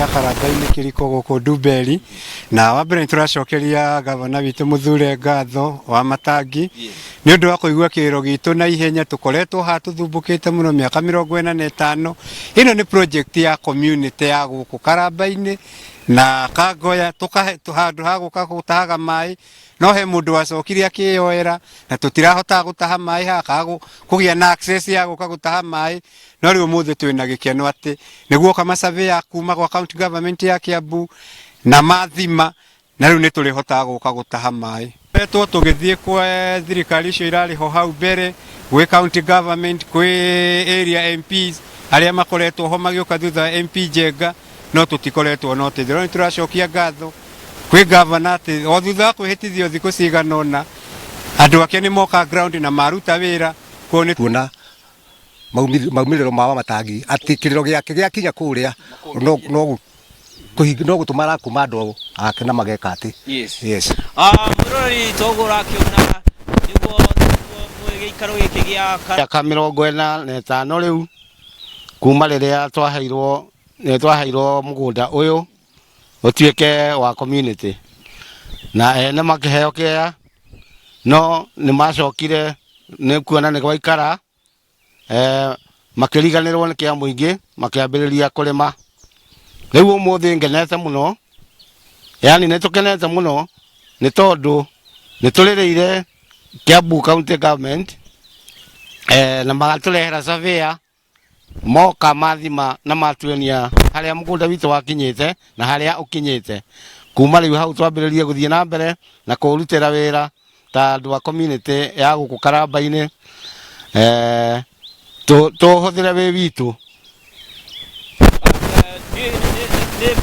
Ya Karamba-inĩ Kĩriko gũkũ Ndumberi. Na wa mbere nĩ tũracokeria gavana witũ mũthure ngatho wa Matangi nĩ ũndũ wa kũigua kĩrĩro gitũ na ihenya. Tũkoretwo haha tũthumbũkĩte mũno mĩaka 45. Ĩno nĩ project ya community ya gũkũ Karamba-inĩ na Kangoya, tũkahe handũ ha gũka gũtahaga maĩ, no he mũndũ wacokire akĩyoera na tũtirahotaga gũtaha maĩ haha kana kũgĩa na access ya gũka gũtaha maĩ. No rĩu ũmũthĩ twĩna gĩkeno atĩ nĩguoka masurveyor kuma gwa county government ya Kiambu na mathima, na rĩu nĩ tũrĩhotaga gũka gũtaha maĩ. Etwo tũgĩthiĩ kwa thirikari icio irarĩ ho hau mbere, gwĩ county government, kwĩ area MPs arĩa makoretwo ho magĩũka thutha wa MP Njenga, no tũtikoretwo na ũteithio. No nĩ tũracokia ngatho kwĩ gavana atĩ o thutha wa kwĩhĩtithio thikũ cigana ũna, andũ ake nĩ moka ground na maruta wĩra kuo nĩ Kuona maumĩrĩro ma Wamatangi atĩ kĩrĩro gĩake gĩakinya kũrĩa no gũtũma arakũma andũ ake na mageka atĩ yes. Ah, mwĩroreri, toguo ũrakĩona nĩguo gĩikaro gĩkĩ gĩa Mĩaka 45 rĩu kuma rĩrĩa twaheirwo nĩ twaheirwo mũgũnda ũyũ ũtuĩke wa community, na ene makĩheo kĩea, no nĩ macokire nĩ kuona nĩ gwaikara makĩriganĩrwo nĩ kĩa mũingĩ, makĩambĩrĩria kũrĩma. Rĩu ũmũthĩ ngenete mũno, yani nĩ tũkenete mũno nĩ tondũ nĩ tũrĩrĩire Kiambu County Government na magatũrehera surveyor, moka mathima na matuonia harĩa mũgũnda witũ wakinyĩte na harĩa ũkinyĩte. Kuma rĩu hau twambĩrĩrie gũthiĩ na mbere na kũrutĩra wĩra ta andũ a community ya gũkũ Karamba-inĩ, tũhũthĩre wĩ witũ. Nĩ